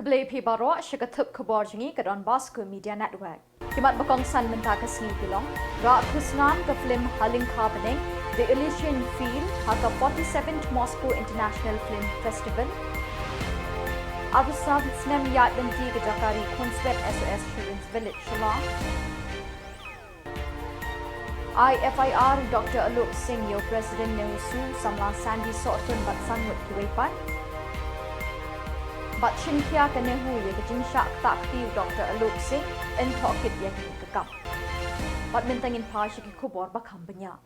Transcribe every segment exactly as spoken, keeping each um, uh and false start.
Khublei phi baroh sha ka thup khubor jong ngi ka Don Bosco Media Network. Ki mat ba kongsan mynta ka sngi ki long: rah khusnam ka film ha lyngkha bneng The Elysian Field ha ka forty-seventh Moscow International Film Festival. Arphew san snem ïaid lynti ka jaka ri khunswet, S O S Children's Village Shillong. Ai F I R Doctor Alok Singh ïa u President NEHUSU, samla Sandy Sohtun bad san ngut kiwei pat. Bad shim khia ka NEHU ïa ka jingshah ktah kti u Doctor Alok Singh, yn thoh kit ïa kane ka kam. Bad mynta ngin phai sha ki khubor ba kham bniah.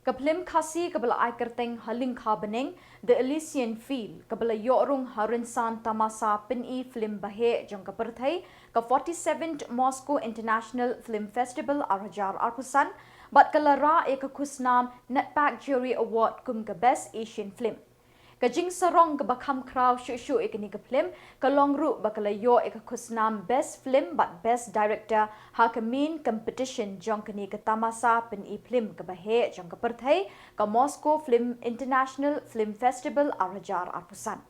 Ka phlim Khasi kaba la ai kyrteng ha lyngkha bneng The Elysian Field, kaba la ïoh rung ha rynsan tamasa pyni phlim baheh jong ka pyrthei, ka forty-seventh Moscow International Film Festival ar hajar arphew san, bad ka la rah ïa ka khusnam Netpac Jury Award kum ka Best Asian Film. Ka jingsarong kaba kham khraw shuh shuh ïa kane ka phlim ka long ruh ba ka la ïoh ïa ka khusnam Best Film bad Best Director ha ka main competition jong kane ka tamasa pyni phlim kaba heh jong ka pyrthei, ka Moscow Film International Film Festival ar hajar arphew san.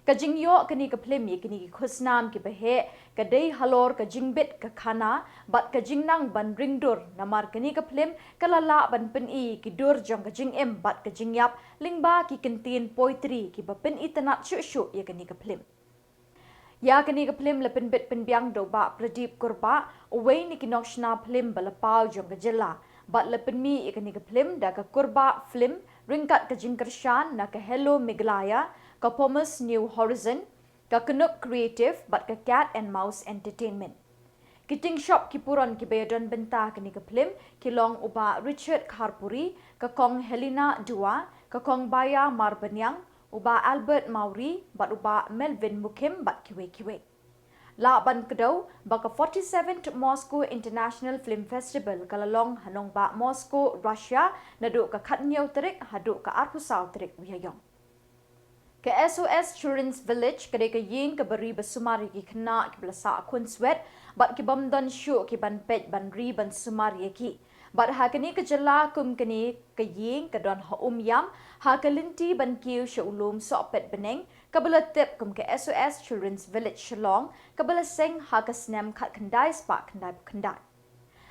Ka jingïoh kane ka phlim ïa kine ki khusnam kiba heh ka dei halor ka jingbit ka khana bad ka jingnang ban ring dur, namar kane ka phlim ka la lah ban pyni ki dur jong ka jingim bad ka jingïap lyngba ki kyntien poetry kiba pyni tynnad shuh shuh ïa kane ka phlim. Ïa kane ka phlim la pynbit pynbiang da u Bah Pradeep Kurbah, uwei na ki nongshna phlim ba la paw jong ka jylla, bad la pynmih ïa kane ka phlim da ka Kurbah Film ryngkat ka jingkyrshan na ka Hello Meghalaya, ka Pomus New Horizon, ka Knup Creative bad ka Cat and Mouse Entertainment. Ki tyngshop ki puron kiba ïadon bynta kane ka phlim ki long u Bah Richard Kharpuri, ka Kong Helena Dua, ka Kong Baya Marbaniang, u Bah Albert Mawrie bad u Bah Melvin Mukim bad kiwei kiwei. Lah ban kdew ba ka forty-seventh Moscow International Film Festival ka la long ha nongbah Moscow, Russia, naduh ka khathynñiew tarik haduh ka arphew saw tarik u Ïaiong. Ka S O S Children's Village ka dei ka ïing kaba ri ba sumar ïa ki khynnah kiba la sah khunswet bad ki bym don shuh ki ban peit ban ri ban sumar ïa ki. Bad ha kane ka jylla kum kane ka ïing ka don ha Umiam, ha ka lynti ban kiew sha u lum Sohpetbneng, kaba la tip kum ka S O S Children's Village Shillong, kaba la seng ha ka snem khatkhyndai spah khyndaiphew khyndai.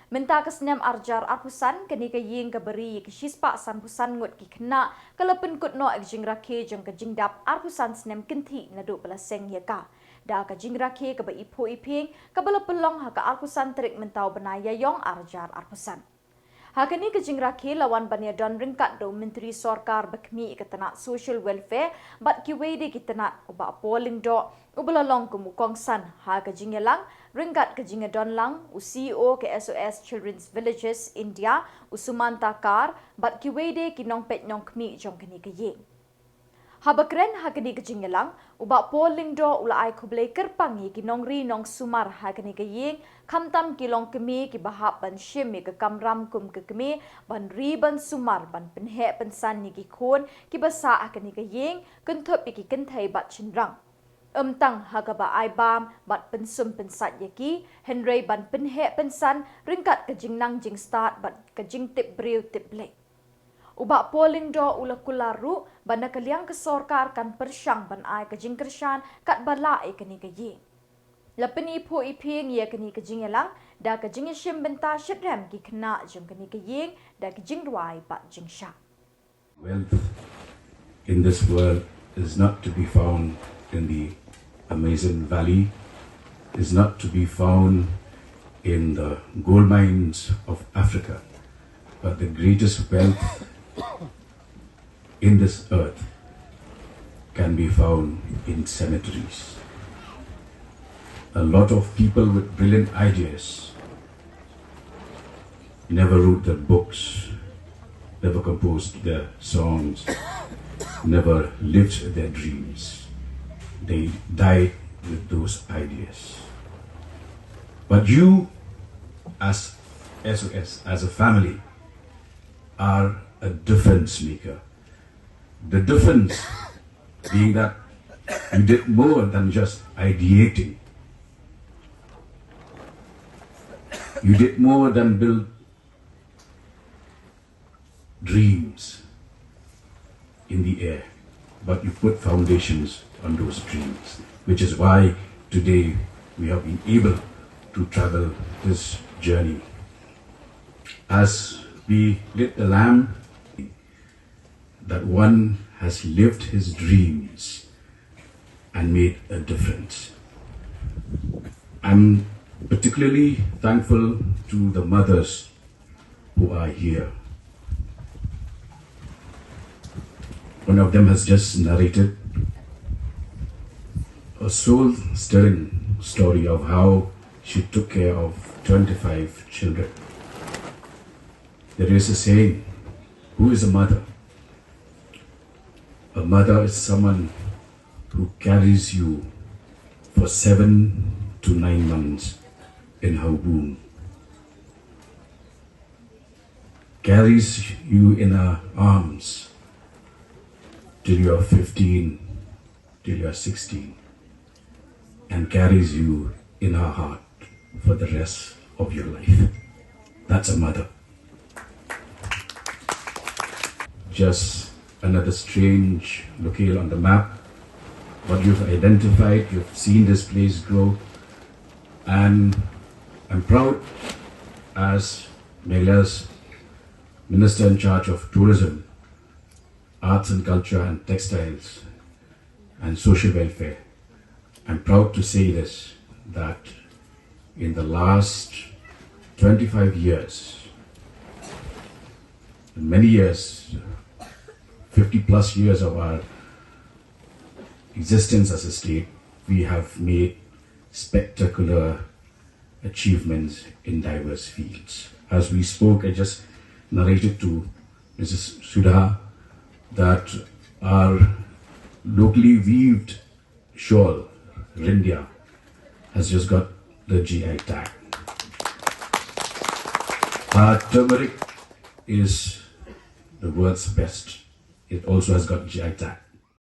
Mynta ka snem ar hajar arphew san, kane ka ïing kaba ri ïa ki shispah sanphew san ngut ki khynnah ka la pynkut noh ïa ka jingrakhe jong ka jingdap arphew san snem kynthih naduh ba la seng ïa ka da ka jingrakhe kaba iphuh iphieng, kaba la pynlong ha ka arphew san tarik mynta u bnai Ïaiong ar hajar arphew san. Ha kane ka jingrakhe la wan ban ïadon ryngkat da u Myntri Sorkar ba khmih ïa ka tnat Social Welfare bad kiwei de ki tnat, u Bah Paul Lyngdoh uba la long kum u kongsan ha ka jingïalang, ryngkat ka jingïadon lang u C E O ka S O S Children's Villages India, u Sumanta Kar, bad kiwei de ki nongpeit nongkhmih jong kane ka ïing. Haba kren ha kane ka jingïalang, u Bah Paul Lyngdoh u la ai khublei kyrpang ïa ki nongri nongsumar ha kane ka ïing, khamtam ki longkmie kiba hap ban shim ïa ka kamram kum ka kmie, ban ri ban sumar, ban pynheh pynsan ïa ki khun kiba sah ha kane ka ïing, kynthup ïa ki kynthei bad shynrang. Ym tang ha kaba ai bam bad pynsum pynsait ïa ki, hynrei ban pynheh pynsan ryngkat ka jingnang jingstad bad ka jingtip briew tip Blei. U Bah Paul Lyngdoh u la kular ruh ba na ka liang ka sorkar kan pyrshang ban ai ka jingkyrshan katba lah ïa kane ka ïing. La pyniphuh iphieng ïa kane ka jingïalang da ka jingïashim bynta shitrhem ki khynnah jong kane ka ïing da ka jingrwai bad jingshah. Wealth in this world is not to be found in the Amazon Valley, is not to be found in the gold mines of Africa, but the greatest wealth in this earth can be found in cemeteries. A lot of people with brilliant ideas never wrote their books, never composed their songs, never lived their dreams. They died with those ideas. But you, as S O S, as a family, are a difference maker. The difference being that you did more than just ideating. You did more than build dreams in the air. But you put foundations on those dreams, which is why today we have been able to travel this journey. As we lit the lamp, that one has lived his dreams and made a difference. I'm particularly thankful to the mothers who are here. One of them has just narrated a soul stirring story of how she took care of twenty-five children. There is a saying, "Who is a mother?" A mother is someone who carries you for seven to nine months in her womb, carries you in her arms till you're fifteen, till you're sixteen, and carries you in her heart for the rest of your life. That's a mother. Just another strange locale on the map, but you've identified, you've seen this place grow, and I'm proud as Meghalaya's Minister in charge of Tourism, Arts and Culture and Textiles and Social Welfare. I'm proud to say this, that in the last twenty-five years, many years, fifty plus years of our existence as a state, we have made spectacular achievements in diverse fields. As we spoke, I just narrated to Missus Sudha that our locally weaved shawl, Ryndia, has just got the G I tag. Our turmeric is the world's best. It also has got G I tag.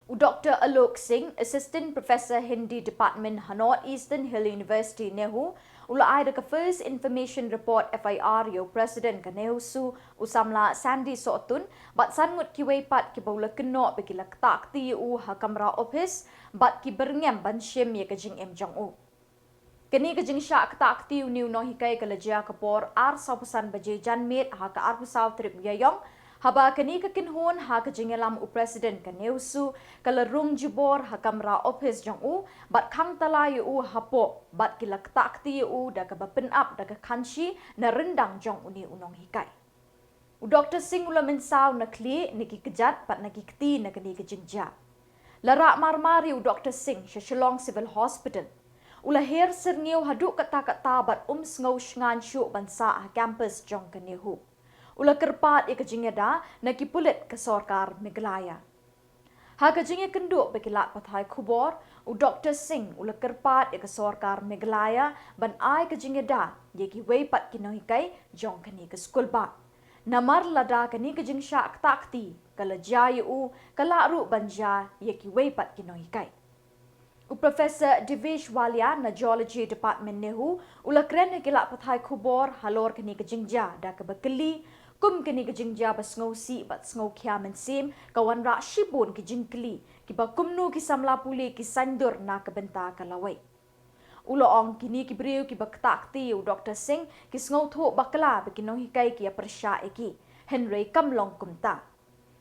U Doctor Alok Singh, Assistant Professor Hindi Department ha North Eastern Hill University, NEHU, u la ai da ka First Information Report, F I R, ïa u President ka NEHUSU, u samla Sandy Sohtun, bad san ngut kiwei pat kiba u la kynnoh ba ki la ktah kti ïa u ha kamra ophis, bad ki byrngem ban shim ïa ka jingim jong u. Kane ka jingshah ktah kti une u nonghikai ka la jia ka por ar sawphew san baje janmiet ha ka arphew saw tarik u Ïaïong, haba kane ka kynhun ha ka jingïalam u President ka NEHUSU ka la rung jubor ha kamra ophis jong u, bad khang tala ïa u hapoh, bad ki la ktah kti ïa u da kaba pynap da ka khanshi na ryndang jong une u nonghikai. U Doctor Singh u la mynsaw na khlieh, na ki kjat, bad na ki kti na kane ka jingjia. La rah marmar ïa u Doctor Singh sha Shillong Civil Hospital. U la her syrngiew haduh katta katta bad um sngew shngain shuh ban sah ha campus jong ka NEHU. U la kyrpad ïa ka jingïada na ki pulit ka sorkar Meghalaya. Ha ka jingïakynduh bad ki lad pathai khubor, u Doctor Singh u la kyrpad ïa ka sorkar Meghalaya ban ai ka jingïada ïa kiwei pat ki nonghikai jong kane ka skulbah. Namar lada kane ka jingshah ktah kti ka la jia ïa u, ka lah ruh ban jia ïa kiwei pat ki nonghikai. U Professor Devesh Walia na Geology Department NEHU u la kren ha ki lad pathai khubor halor kane ka jingjia da kaba kylli, kum kane ka jingjia ba sngewsih bad sngewkhia mynsiem ka wanrah shibun ki jingkylli, kiba kumno ki samla pule ki saiñdur na ka bynta ka lawei. U la ong kine ki briew kiba ktah kti ïa u Doctor Singh ki sngewthuh bakla ba ki nonghikai ki ïa pyrshah ïa ki, hynrei kam long kumta.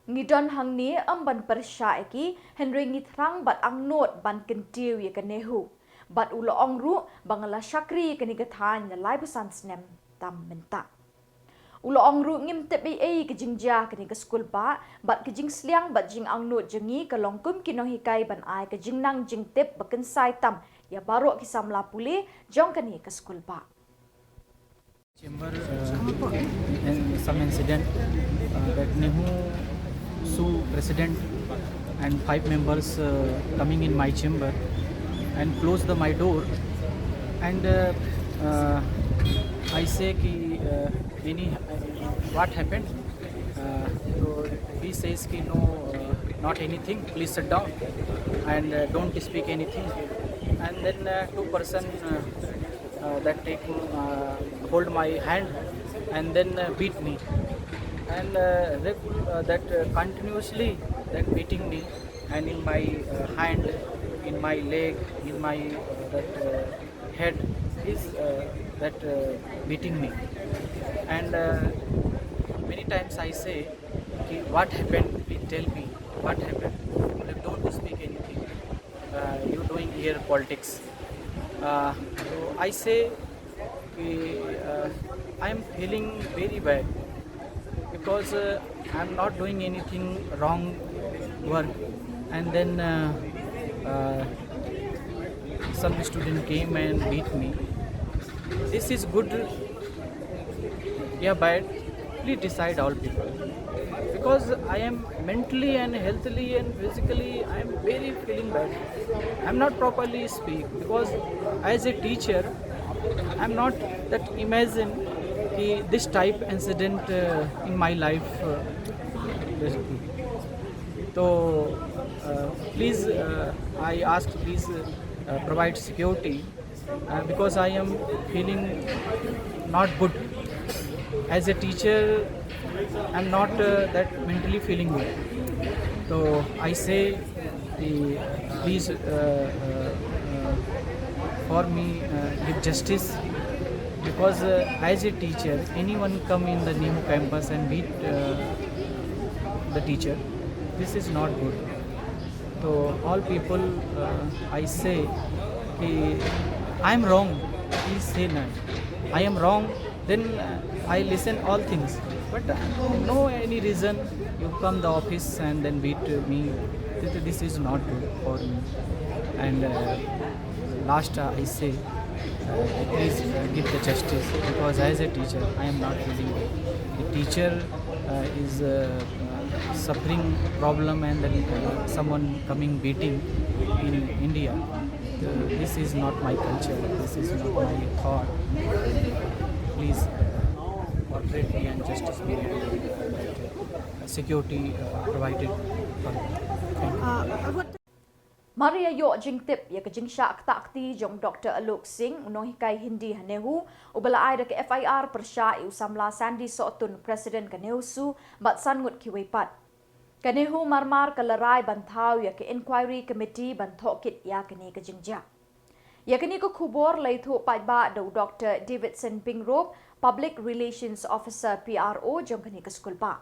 Ngi don hangne ym ban pyrshah ïa ki, hynrei ngi thrang bad angnud ban kyntiew ïa ka NEHU. Bad u la ong ruh ba nga la shakri ïa kane ka thaiñ la laiphew san snem tam mynta. U la ong ruh ngim tip ei ei ka jingjia kane ka skulbah, bad ka jingsliang bad jingangnud jong ngi ka long kum ki nonghikai ban ai ka jingnang jingtip ba kynsai tam ïa baroh ki samla pule jong kane ka skulbah. Chamber, uh, and some incident, uh, that NEHUSU president and five members, uh, coming in my chamber and close the my door, and, uh, uh, I say ki, uh, any, uh, what happened? Uh, so he says ki no, uh, not anything, please sit down and, uh, don't speak anything. And then, uh, two person, uh, uh, that take, uh, hold my hand and then, uh, beat me, and, uh, reg- uh, that, uh, continuously that beating me, and in my uh, hand, in my leg, in my uh, that uh, head is uh, that uh, beating me. And uh, many times I say, "Ki, what happened? Please tell me what happened. Like, don't speak anything. Uh, you doing here politics." Uh, so I say, uh, I am feeling very bad because uh, I am not doing anything wrong work, and then uh, uh, some student came and beat me. This is good, yeah, bad? Please decide, all people, because I am mentally and healthily and physically I am very feeling bad. I'm not properly speak because as a teacher I'm not that imagine ki this type incident uh, in my life. Uh, so uh, please, uh, I ask, please uh, provide security uh, because I am feeling not good. As a teacher, I'm not uh, that mentally feeling good. So I say, the, please uh, uh, uh, for me uh, give justice because uh, as a teacher, anyone come in the new campus and beat uh, the teacher, this is not good. So all people, uh, I say, I am wrong. Please say no. I am wrong. Then uh, I listen all things. But uh, no any reason you come the office and then beat me. This is not good for me. And uh, last uh, I say, uh, please uh, give the justice because as a teacher I am not feeling well. The teacher uh, is uh, suffering problem and then uh, someone coming beating in India. Uh, this is not my culture. This is not my thought. Please uh, cooperate me and justice me and uh, security uh, provided for me. Thank you. Mar ïa ïoh jingtip ïa ka jingshah ktah kti jong Doctor Alok Singh, u nonghikai Hindi ha NEHU, uba la ai da ka F I R pyrshah ïa u samla Sandy Sohtun, President ka NEHUSU, bad san ngut kiwei pat. Ka NEHU marmar ka la rai ban thaw ïa ka Inquiry Committee ban thoh kit ïa kane ka jingjia. Ïa kane ka khubor la ïathuh paidbah da u Doctor Davidson Pyngrope, Public Relations Officer, P R O, jong kane ka skulbah.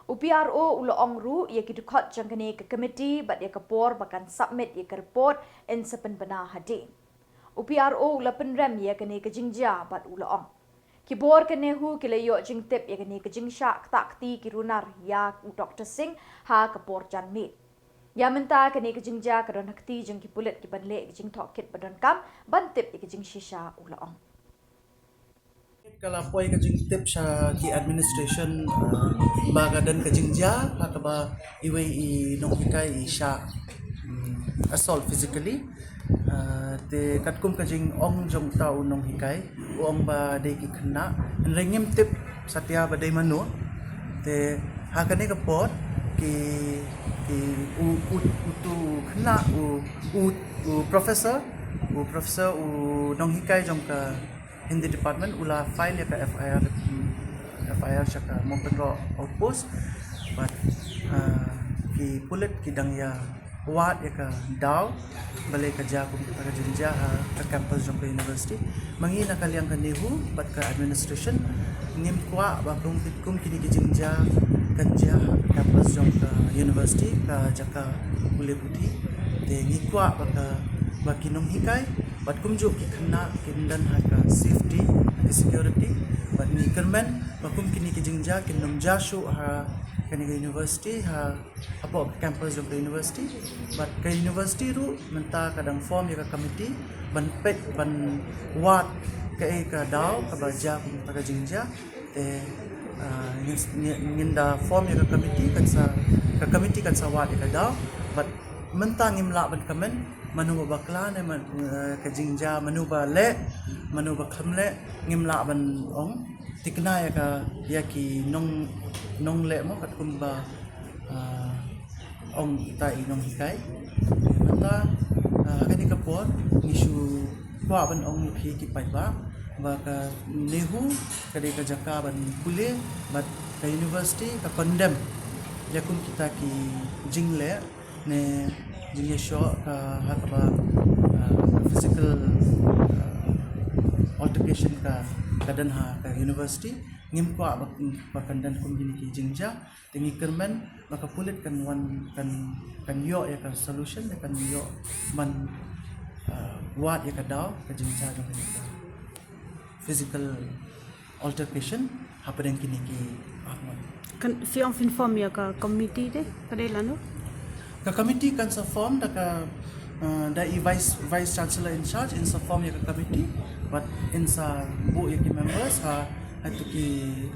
U P R O u la ong ruh ïa ki dkhot jong kane ka committee bad ïa ka por ba kan submit ïa ka report yn sa pynbna hadien. U P R O u la pynrem ïa kane ka jingjia bad u la ong, ki bor ka NEHU ki la ïoh jingtip ïa kane ka jingshah ktah kti ki runar ïa u Doctor Singh ha ka por janmiet. Ïa mynta kane ka jingjia ka don ha kti jong ki pulit ki ban leh ka jingthoh kit ba donkam ban tip ïa ka jingshisha, u la ong. Ka la poi ka jingtip sha ki administration uh, ba ka don ka jingjia ha kaba iwei i nonghikai i shah um, assault physically. Uh, te katkum ka jingong jong uta u nonghikai, u ong ba dei ki khynnah, hynrei ngim tip satia ba dei mano. Te ha kane ka por ki ki u u utu khynnah u u u professor u professor u nonghikai jong ka Hindi department u la file ïa ka F I R, F I R sha ka Mawkynroh outpost. Bad uh, ki pulit ki dang ïa wad ïa ka daw balei ka jia kum ka jingjia ha ka campus jong ka university. Ma ngi na ka liang ka NEHU bad ka administration ngim kwah ba kum kum kine ki jingjia kan jia ha ka campus jong ka university, ka jaka pule puthi. Te ngi kwah ba ka ba ki nonghikai bad kumjuh ki khynnah kin don ha ka safety, ha ka security. Bad ngi kyrmen ba kum kine ki jingjia kin nym jia shuh ha kane ka university, ha hapoh ka campus jong ka university. Bad ka university ruh mynta ka dang form ïa ka committee ban peit ban wad kaei ka daw kaba jia kumta ka jingjia. Te uh, ngin da form ïa ka committee kan sa ka committee kan sa wad ïa ka daw. Bad mynta ngim lah ban kmen mano ba bakla ne man, uh, ka jingjia, mano ba leh, mano ba khlem leh, ngim lah ban ong. Tikna ïa ka ïa ki nong nongleh mo katkum ba uh, ong ita i nonghikai. Mynta uh, ha kane ka por ngi shu kwah ban ong ïa phi ki paidbah ba ka NEHU ka dei ka jaka ban pule bad ka university ka condemn ïa kum kita ki jingleh Ne jingïashoh ka ha kaba, ah, physical, ah, altercation ka ka don ha ka university, ngim kwah ba, ba kan don kum kine ki jingjia. Te ngi kyrmen ba ka pulit kan wan, kan, kan ïoh ïa ka solution, kan ïoh ban, ah, wad ïa ka daw ka jingjia jong kane ka physical altercation hapdeng kine ki arngut. Kan phi ong phin form ïa ka committee te, ka dei lano? Ka committee kan sa form da ka, uh, da i vice, vice chancellor in charge in sa form ïa ka committee, but in sa buh ïa ki members ha, ha tu ki,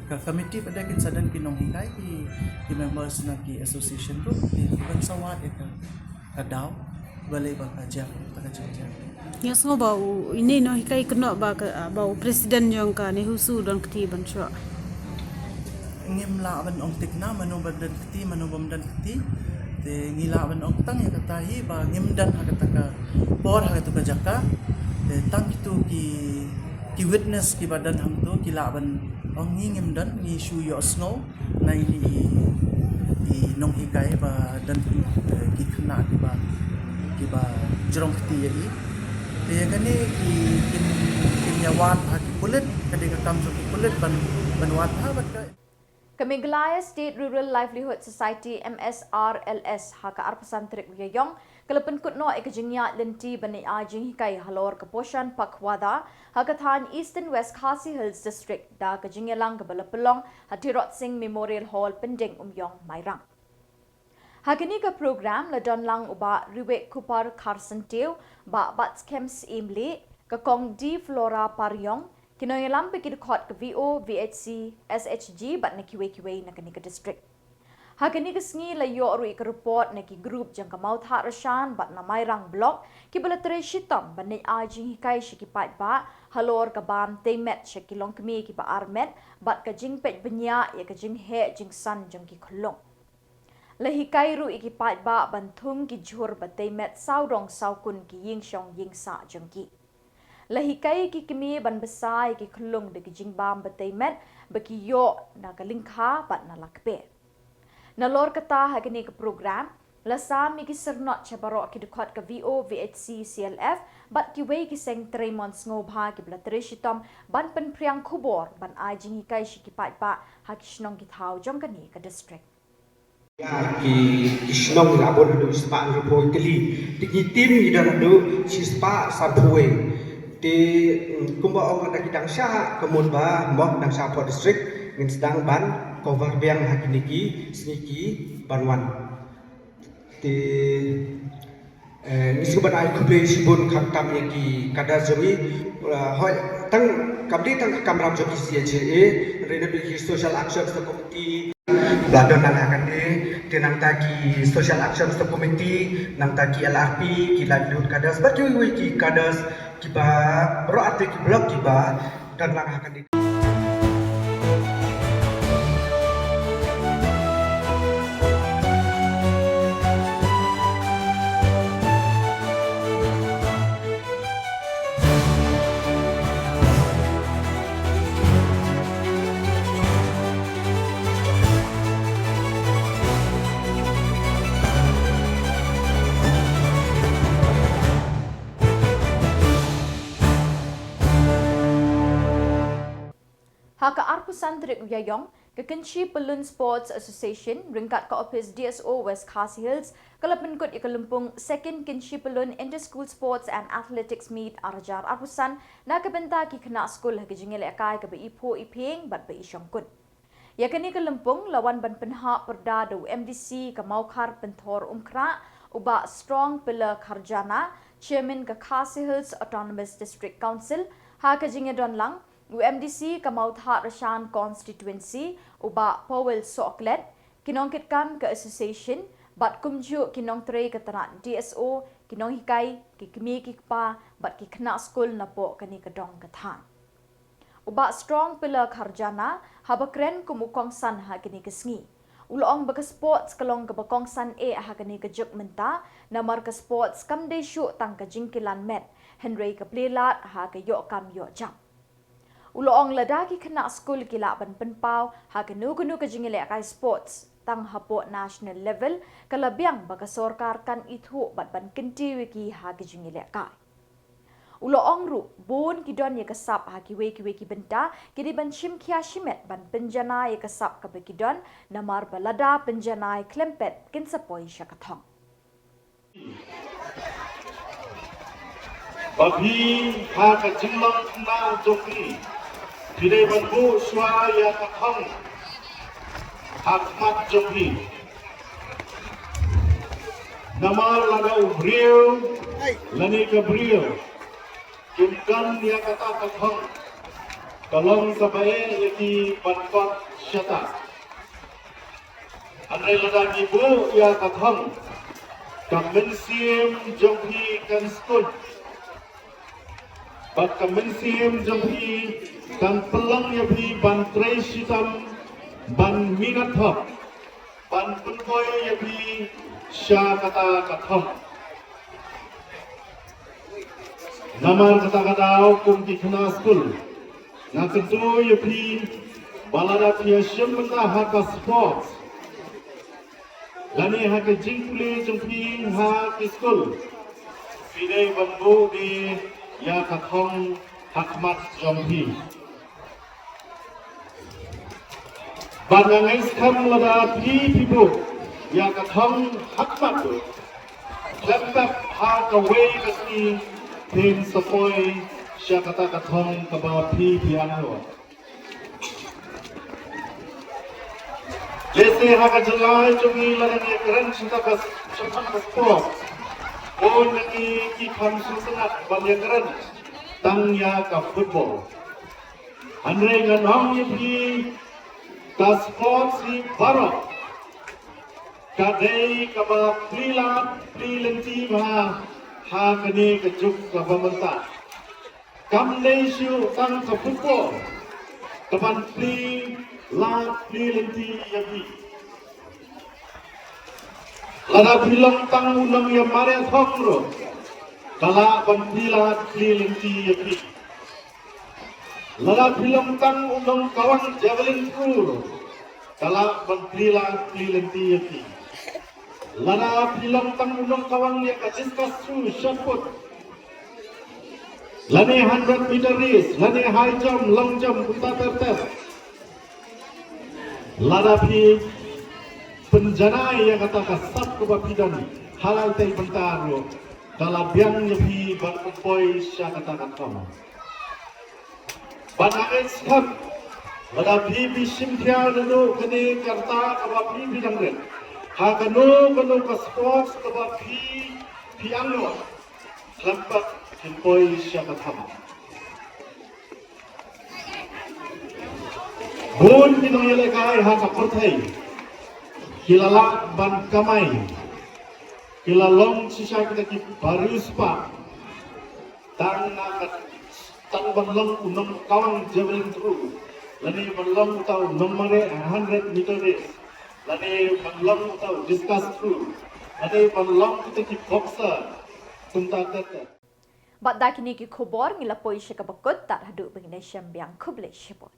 ka committee pat de kin sa don ki nonghikai, ki, ki members na ki association ruh, ki kan sa wad ïa ka, ka daw balei ba ka jia, ba ka jia. Ngi sngew ba u ine nonghikai kynnoh ba ka, ba u president jong ka NEHUSU don kti ban shuwa. Ngim lah ban ong thikna mano ba don kti, mano bym don kti. Te ngi lah ban ong tang ïa kata hi ba ngim don ha kata ka por, ha kata ka jaka. Te tang kitu ki, ki witness kiba don hangtu ki lah ban ong, ngi ngim don, ngi shu ïohsngew na i, i, i nonghikai ba don, eh, ki khynnah kiba, kiba jrong kti ïa i. Te ïa kane ki, kin, kin ïa wad ha ki pulit, ka dei ka kam jong ki pulit ban, ban wad ha bad ka. Ka Meghalaya State Rural Livelihood Society, M S R L S, ha ka arphew san tarik u Ïaïong, ka la pynkut noh ïa ka jingïaid lynti ban ai jinghikai halor ka Poshan Pakhwada ha ka thaiñ Eastern West Khasi Hills District, da ka jingïalang kaba la pynlong ha Tirot Sing Memorial Hall, Pyndengumiong, Mairang. Ha kane ka program la don lang u Bah Riwek Kupar Kharsyntiew, Bah Batskhem Syiem Lieh, ka Kong D Flora Pariong, ki nongïalam ba ki dkhot ka V O, V H C, S H G bad na kiwei kiwei na kane ka district. Ha kane ka sngi la ïoh ruh ïa ka report na ki group jong ka Mawthadraishan bad na Mairang Block kiba la trei shitom ban ai jinghikai sha ki paidbah halor ka bam tei met sha ki longkmie kiba armet bad ka jingpeit bniah ïa ka jingheh jingsan jong ki khyllung. La hikai ruh ïa ki paidbah ban thung ki jhur ba tei met sawdong sawkun ki ïingshong ïingsah jong ki. La hikai ïa ki kmie ban bsa ïa ki khyllung da ki jingbam ba tei met ba ki ïoh na ka lyngkha bad na la kper. Nalor kata ha kane ka program la sam ïa ki syrnod sha baroh ki dkhot ka V O, V H C, C L F bad kiwei ki seng trei mon sngewbha kiba la trei shitom ban pynphriang khubor ban ai jinghikai sha ki paidbah ha ki shnong ki thaw jong kane ka district. Ki, ki shnong la bun haduh shispah hynriewphew tylli. Te ngi tim ngi don haduh shispah sanphew wei. Te, mm, kumba ong lada ki dang shah, ka mut ba mok dang shah hapoh district, ngin sdang ban cover biang ha kine ki sngi ki ban wan. Te, eh, ngi sngewbha ban ai khublei shibun khamtam ïa ki cadres jong ngi, eh, hooid, tang kam dei tang ka kamram jong ki C H A A, hynrei naduh ki social action committee ba don lang ha kane, te nangta ki social action committee, nangta ki L R P, ki livelihood cadres, bad kiwei kiwei ki cadres kiba baroh artylli ki block kiba don lang ha kane. Ha ka arphew san tarik u Ïaïong, ka Kynshi Pyllun Sports Association, ryngkat ka ophis D S O West Khasi Hills, ka la pynkut ïa ka lympung Second Kynshi Pyllun Inter-School Sports and Athletics Meet ar hajar arphew san na ka bynta ki khynnah skul ha ka jingïalehkai kaba iphuh iphieng bad ba ishongkun. Ïa kane ka lympung la wan ban pynhap pyrda da u M D C ka Mawkhar Pynthor Umkhrah, u Bah Strong Pillar Kharjana, Chairman ka Khasi Hills Autonomous District Council, ha ka jingïadon lang u M D C ka Mawthadraishan Constituency, u Bah Powell Sohkhlet, ki nongkitkam ka association, bad kumjuh ki nongtrei ka tnat D S O, ki nonghikai, ki kmie ki kpa, bad ki khynnah skul napoh kane ka dong ka thaiñ. U Bah Strong Pillar Kharjana, haba kren kum u kongsan ha kane ka sngi, u la ong ba ka sports ka long kaba kongsan eh ha kane ka juk mynta, namar ka sports kam dei shuh tang ka jingkilan met, hynrei ka plie lad ha ka ïoh kam ïoh jam. U la ong lada ki khynnah skul ki lah ban pynpaw ha kano kano ka jingïalehkai sports, tang hapoh national level, ka la biang ba ka sorkar kan ithuh bad ban kyntiew ïa ki ha ki jingïalehkai. U la ong ruh, bun ki don ïa ka sap ha kiwei kiwei ki bynta, ki dei ban shim khia shimet ban pynjanai ïa ka sap kaba ki don, namar ba lada pynjanai khlem pep kin sa poi sha ka thong. Ba phi ha ka jinglong khynnah jong phi, phi dei ban buh shuwa ïa ka thong ha khmat jong phi. Namar lada u briew lane ka briew kim don ïa kata ka thong, ka long kaba eh ïa ki ban kot shata. Hynrei lada ki buh ïa ka thong, ka mynsiem jong phi kan skut. Bad ka mynsiem jong phi kan pynlong ïa phi ban trei shitom, ban minot thok, ban pynpoi ïa phi sha kata ka thong. Namar kata ka daw, kum ki khynnah skul, nga kyntu ïa phi ba lada phi ïa shim bynta ha ka sports lane ha ka jingpule jong phi ha ki skul, phi dei ban buh de ïa ka thong ha khmat jong phi. Bad nga ngeit skhem lada phi phi buh ïa ka thong ha khmat, khlem pep ha kawei ka sngi phin sa poi sha kata ka thong kaba phi phi angnud. Lehse ha ka jylla jong ngi lada ngi kren shata ka, shata ka sport, bun na ngi ki kham sngewtynnat ban ïa kren tang ïa ka football. Hynrei ngan ong ïa phi, ka sports hi baroh ka dei kaba plie lad plie lynti bha ha kane ka juk kaba mynta. Kam dei shuh tang ka football kaban plie lad plie lynti ïa phi. Lada phi long tang u nongïamareh thong ruh, ka lah ban plie lad plie lynti ïa phi. Lada phi long tang u nongkawang javelin throw ruh, ka lah ban plie lad plie lynti ïa phi. Lada phi long tang u nongkawang ïa ka discus throw, shot put, lane hundred meter race, lane high jump, long jump, kumta ter ter. Lada phi pynjanai ïa kata ka sap kaba phi don ha la itei i bynta ruh, ka la biang ïa phi ban pynpoi sha kata ka thong. Bad nga ngeit skhem, lada phi phi shim khia naduh kane ka rta kaba phi phi dang rit ha kano kano ka sports kaba phi phi angnud, khlem pat phin poi sha ka thong. Bun ki nongïalehkai ha ka pyrthei ki la lah ban kamai, ki la long shisha kita ki bariewspah tang na ka, tang ban long u nongkawang javelin throw, lane ban long uta u nongmareh hundred meter race, lane ban long uta u discus throw, lane ban long kita ki boxer, kumta ter ter. Bad da kine ki khubor ngi la poi sha kaba kut, tad haduh ba ngin ïa shem biang, khublei shibun.